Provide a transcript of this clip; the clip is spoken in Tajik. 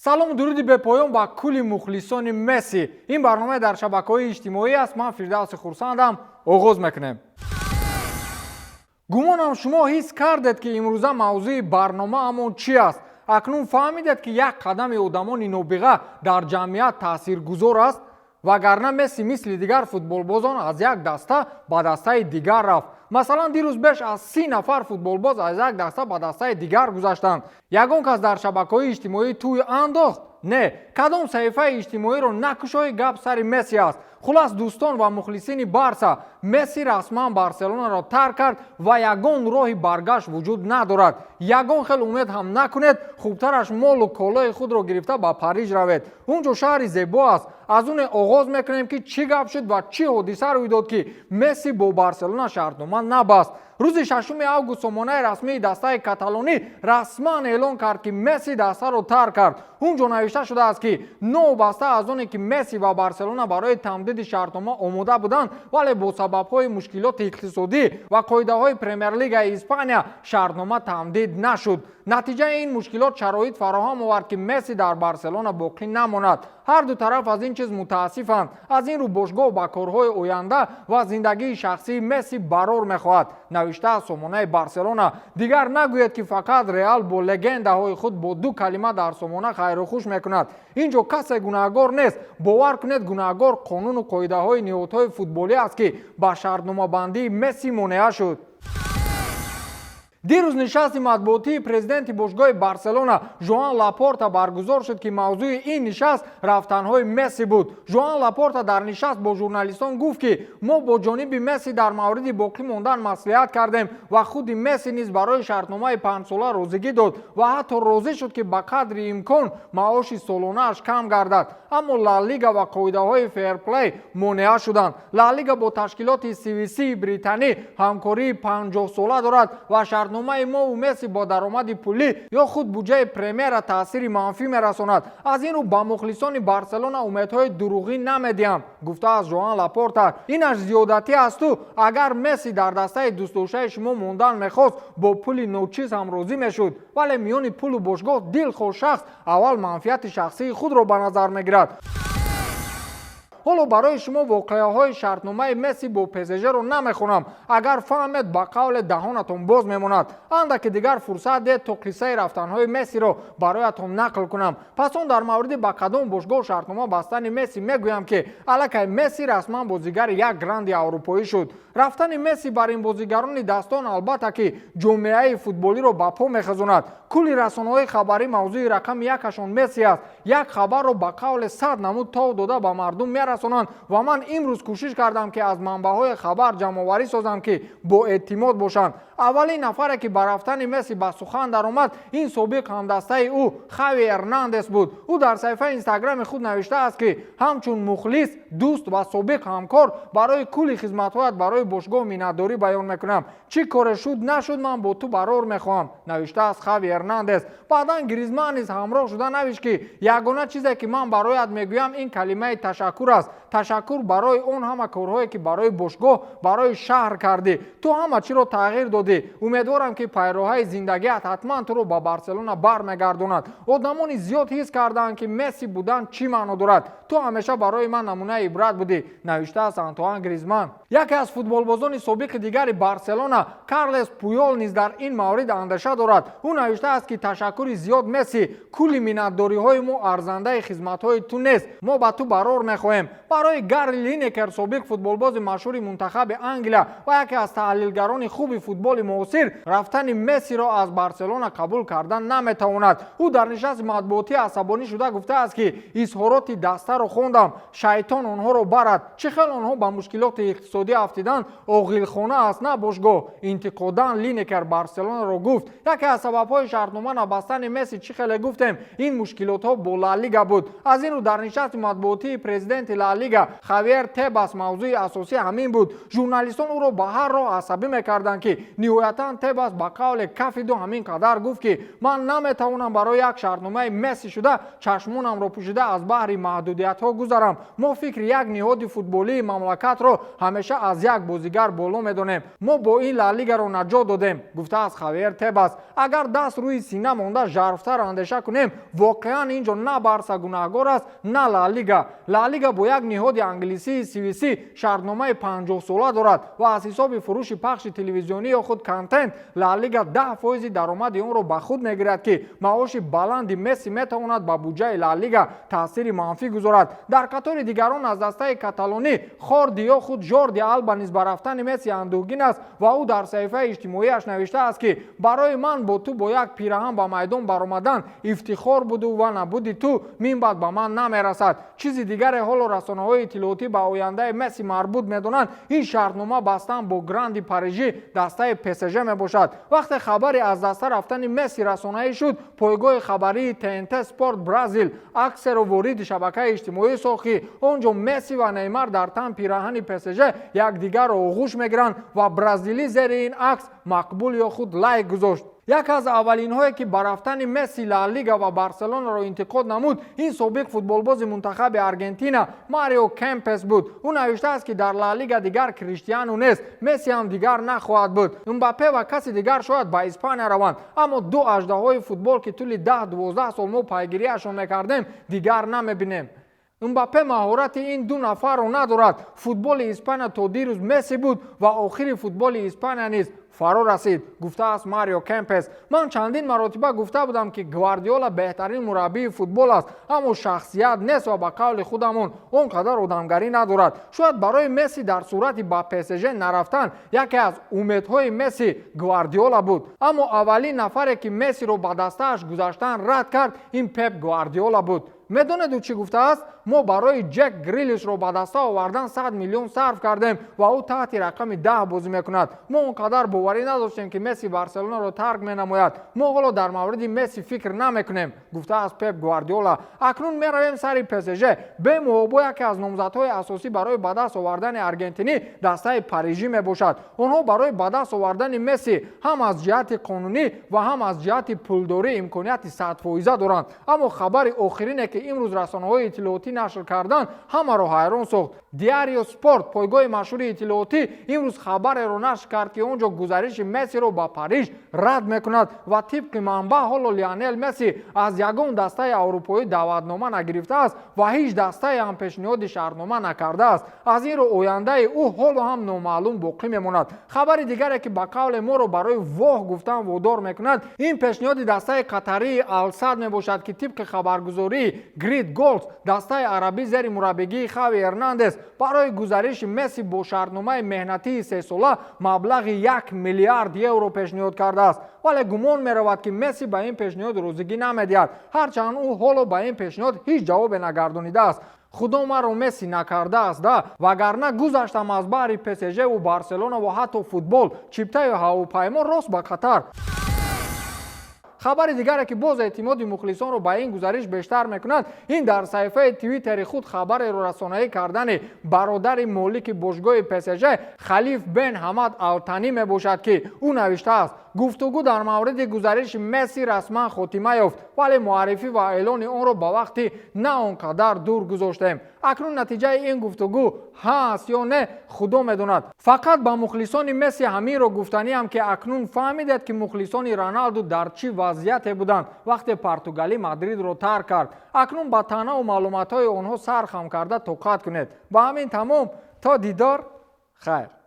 Салому дуруди бепоён ба кулли мухлисони Месси. Ин барнома дар шабакаҳои иҷтимоӣ аст. Ман Фирдавси Хурсандам. Оғоз мекунем. Гумонам, шумо ҳис кардед, ки имрӯза мавзӯи барномаамон чӣ аст. Акнун фаҳмидед, ки як қадами одамони нобиға дар ҷамъият таъсиргузор аст. Вагарна Месси мисли дигар футболбозон аз як даста ба дастаи дигар рафт. Масалан, дирӯз беш аз 30 нафар футболбоз аз як даста ба дастаи дигар гузаштанд. Ягон кас дар шабакаҳои иҷтимоӣ тӯй андохт? Не. Кадом саҳифаи иҷтимоиро накушои, гап сари Месси аст. Хулас, дӯстон ва мухлисини Барса, Месси расман Барселонаро тарк кард ва ягон роҳи баргашт вуҷуд надорад. Ягон хел умед ҳам накунед. Хубтараш молу колои худро гирифта ба Париж равед. Он ҷо шаҳри зебо аст. Аз оне оғоз мекунем, ки чӣ гап шуд ва чӣ ҳодиса рӯй дод, ки Месси бо Барселона шартнома набаст. Рӯзи 6 август сомонаи расмии дастаи каталонӣ расман эълон кард, ки Месси дастаро тарк кард. Он ҷо навишта шудааст, ки новобаста аз оне ки Месси ва Барселона барои тамдиди шартнома омода буданд, вале бо сабабҳои мушкилоти иқтисодӣ ва қоидаҳои Премер-лигаи Испания шартнома тамдид нашуд. Натиҷаи ин мушкилот шароит фароҳам овард, ки Месси дар Барселона боқӣ намонад. Ҳарду тараф аз ин чиз мутаассифанд. Аз ин рӯ бошгоҳ ба корҳои оянда ва зиндагии шахсии Месси барор мехоҳад, навиштааст сомонаи Барселона. Дигар нагӯед, ки фақат Реал бо легендаҳои худ бо ду калима дар сомона хайрухуш мекунад. Ин ҷо касе гунаҳгор нест. Бовар кунед, гунаҳгор қонуну қоидаҳои ниҳодҳои футболӣ аст, ки ба шартномабандии Месси монеа шуд. Дирӯз нишасти матбуотии президенти бошгоҳи Барселона Жоан Лапорта баргузор шуд, ки мавзӯи ин нишаст рафтанҳои Месси буд. Жоан Лапорта дар нишаст бо журналистон гуфт, ки мо бо ҷониби Месси дар мавриди боқӣ мондан маслиҳат кардем ва худи Месси низ барои шартномаи 5-сола розигӣ дод ва ҳатто розӣ шуд, ки ба қадри имкон маоши солонааш кам гардад, аммо Ла Лига ва қоидаҳои ферплей монеа шуданд. Ла Лига бо ташкилоти CVC британӣ ҳамкории 50-сола дорад ва шартномаи мову Месси бо даромади пулӣ ё худ буҷаи премера таъсири манфӣ мерасонад. Аз ин рӯ ба мухлисони Барселона умедҳои дурӯғӣ намедиҳам, гуфтааст Жоан Лапорта. Инаш зиёдатӣ асту. Агар Месси дар дастаи дӯстдоштаи шумо мондан мехост, бо пули ночиз ҳам розӣ мешуд. Вале миёни пулу бошгоҳ дилхоҳ шахс аввал манфиати шахсии худро ба назар мегирад. Ҳоло барои шумо воқеаҳои шартномаи Месси бо ПСЖ-ро намехонам. Агар фаҳмед, ба қавле даҳонатон боз мемонад. Андаки дигар фурсат дед, то қиссаи рафтанҳои Мессиро бароятон нақл кунам. Пас он дар мавриди ба кадом бошгоҳ шартнома бастани Месси мегӯям, ки аллакай Месси расман бозигари як гранди аврупоӣ шуд. Рафтани Месси бар ин бозигарони дастон, албатта, ки ҷомеаи футболиро ба по мехезонад. Кулли расонаҳои хабарӣ мавзӯи рақами якашон Месси аст. Як хабарро ба қавле 100 намуд тов дода ба мардум мерасонанд ва ман имрӯз кӯшиш кардам, ки аз манбаъҳои хабар ҷамъоварӣ созам, ки боэътимод бошанд. Аввалин нафаре, ки ба рафтани Месси ба сухан даромад, ин собиқ ҳамдастаи ӯ Хави Эрнандес буд. Ӯ дар саҳифаи Инстаграми худ навиштааст, ки ҳамчун мухлис, дӯст ва собиқ ҳамкор барои кулли хизматҳоят барои бошгоҳ миннатдорӣ баён мекунам. Чӣ коре шуд, нашуд, ман бо ту барор мехоҳам, навиштааст Хави Эрнандес. Баъдан Гризман низ ҳамроҳ шуда навишт, ки ягона чизе, ки ман бароят мегӯям, ин калимаи ташаккур аст. Ташаккур барои он ҳама корҳое, ки барои бошгоҳ, барои шаҳр кардӣ. Ту ҳама чиро тағйир додӣ. Умедворам, ки пайроҳаи зиндагиат ҳатман туро ба Барселона бармегардонад. Одамони зиёд ҳис кардаанд, ки Месси будан чӣ маъно дорад. Ту ҳамеша барои ман намунаи ибрат будӣ, навиштааст Антуан Гризман. Яке аз футболбозони собиқи дигари Барселона, Карлес Пуёл, низ дар ин маврид андеша дорад. Ӯ навиштааст, ки ташаккури зиёд, Месси. Кулли миннатдориҳои мо арзандаи хизматҳои ту нест. Мо ба ту барор мехоҳем. Барои Гарри Линекер, собиқ футболбози машҳури мунтахаби Англия ва яке аз таҳлилгарони хуби футболи муосир, рафтани Мессиро аз Барселона қабул кардан наметавонад. Ӯ дар нишасти матбуотӣ асабонӣ шуда гуфтааст, ки изҳороти дастаро хондам, шайтон онҳоро барад. Чӣ хел онҳо ба мушкилоти иқтисодӣ афтиданд? Оғилхона аст, на бошгоҳ. Интиқодан Линекер Барселонаро гуфт. Яке аз сабабҳои шартнома набастани Месси, чӣ хеле гуфтем, ин мушкилотҳо бо Ла Лига буд. Аз ин рӯ дар нишасти матбуотии президенти Ла Лига Лига Хавьер Тебас мавзӯи асосӣ ҳамин буд. Журналистон ӯро ба ҳар роҳ асабӣ мекарданд, ки ниҳоятан Тебас ба қавле кафиду ҳамин қадар гуфт, ки ман наметавонам барои як шартномаи Месси шуда чашмонамро пӯшида аз баҳри маҳдудиятҳо гузарам. Мо фикри як ниҳоди футболии мамлакатро ҳамеша аз як бозигар боло медонем. Мо бо ин Ла Лигаро наҷот додем, гуфтааст Хавьер Тебас. Агар даст рӯи сина монда жарфтар андеша кунем, воқеан ин ҷо на Барса гунаҳгор аст, на Ла Лига. Ла Лига бо як ниҳоди англисии CVC шартномаи 50-сола дорад ва аз ҳисоби фурӯши пахши телевизионӣ ё худ контент Ла Лига 10 фоизи даромади онро ба худ мегирад, ки маоши баланди Месси метавонад ба буҷаи Ла Лига таъсири манфӣ гузорад. Дар қатори дигарон аз дастаи каталонӣ Хорди ё худ Жорди Алба низ ба рафтани Месси андӯҳгин аст ва ӯ дар саҳифаи иҷтимоиаш навиштааст, ки барои ман бо ту бо як пираҳан ба майдон баромадан ифтихор буду ва набуди ту минбаъд ба ман намерасад. Чизи дигаре ҳоло расонаҳои иттилоотӣ ба ояндаи Месси марбут медонанд, ин шартнома бастан бо гранди парижӣ, дастаи ПСЖ мебошад. Вақте хабари аз даста рафтани Месси расонаӣ шуд, пойгоҳи хабарии ТНТ Спорт Бразил аксеро вориди шабакаи иҷтимоӣ сохт, ки он ҷо Месси ва Неймар дар тан пираҳани ПСЖ якдигарро оғӯш мегиранд ва бразилӣ зери ин акс мақбул ё худ лайк гузошт. Яке аз аввалинҳое, ки ба рафтани Месси Ла Лига ва Барселонаро интиқод намуд, ин собиқ футболбози мунтахаби Аргентина Марио Кемпес буд. Ӯ навиштааст, ки дар Ла Лига дигар Криштиану нест, Месси ҳам дигар нахоҳад буд. Мбаппе ва каси дигар шояд ба Испания раванд, аммо ду аждаҳои футбол, ки тӯли 10-12 сол мо пайгириашон мекардем, дигар намебинем. Мбаппе маҳорати ин ду нафарро надорад. Футболи Испания то дирӯз Месси буд ва охири футболи Испания низ фаро расид, гуфтааст Марио Кемпес. Ман чандин маротиба гуфта будам, ки Гвардиола беҳтарин мураббии футбол аст, аммо шахсият нест ва ба қавли худамон он қадар одамгарӣ надорад. Шояд барои Месси дар сурати ба ПСЖ нарафтан яке аз умедҳои Месси Гвардиола буд, аммо аввалин нафаре, ки Мессиро ба дастааш гузаштан рад кард, ин Пеп Гвардиола буд. Медонед, ӯ чӣ гуфтааст? Мо барои Ҷек Грилишро ба даста овардан 100 миллион сарф кардем ва ӯ таҳти рақами 10 бозӣ мекунад. Мо он қадар боварӣ надоштем, ки Месси Барселонаро тарк менамояд. Мо ҳоло дар мавриди Месси фикр намекунем, гуфтааст Пеп Гвардиола. Акнун меравем сари ПСЖ. Бемуҳобо яке аз номзадҳои асосӣ барои ба даст овардани аргентинӣ дастаи парижӣ мебошад. Онҳо барои ба даст овардани Месси ҳам аз ҷиҳати қонунӣ ва ҳам аз ҷиҳати пулдорӣ имконияти 100-фоиза доранд. Аммо хабари охирине, ки имрӯз расонаҳои иттилоотӣ нашр карданд, ҳамаро ҳайрон сохт. Диарио Спорт, пойгоҳи машҳури иттилоотӣ, имрӯз хабареро нашр кард, ки он ҷо гузариши Мессиро ба Париж рад мекунад ва тибқи манбаъ ҳоло Лионел Месси аз ягон дастаи аврупоӣ даъватнома нагирифтааст ва ҳеҷ дастае ҳам пешниҳоди шартнома накардааст. Аз ин рӯ ояндаи ӯ ҳоло ҳам номаълум боқӣ мемонад. Хабари дигаре, ки ба қавле моро барои воҳ гуфтан водор мекунад, ин пешниҳоди дастаи қатарии Алсад мебошад, ки тибқи хабаргузории Грид Голдс дастаи арабӣ зери мураббигии Хави Эрнандес барои гузариши Месси бо шартномаи меҳнатии сесола маблағи 1 миллиард евро пешниҳод кардааст. Вале гумон меравад, ки Месси ба ин пешниҳод розигӣ намедиҳад, ҳарчанд ӯ ҳоло ба ин пешниҳод ҳеҷ ҷавобе нагардонидааст. Худо маро Месси накардааст да, вагарна гузаштам аз баҳри ПСЖву Барселона ва ҳатто футбол, чиптаи ҳавопаймо рост ба Қатар. Хабари дигаре, ки боз эътимоди мухлисонро ба ин гузариш бештар мекунад, ин дар саҳифаи Твиттери худ хабареро расонаӣ кардани бародари молики бошгоҳи ПСЖ Халиф бен Ҳамад Алтанӣ мебошад, ки ӯ навиштааст: гуфтугӯ дар мавриди гузариши Месси расман хотима ёфт, вале муаррифӣ ва эълони онро ба вақти на он қадар дур гузоштем. Акнун натиҷаи ин гуфтугӯ ҳаст ё не, Худо медонад. Фақат ба мухлисони Месси ҳаминро гуфтаниам, ки акнун фаҳмидед, ки мухлисони Роналду дар чӣ вазъияте буданд, вақте португалӣ Мадридро тарк кард. Акнун ба таънаву маълумотҳои онҳо сар хам карда тоқат кунед. Ба ҳамин тамом, то дидор, хайр.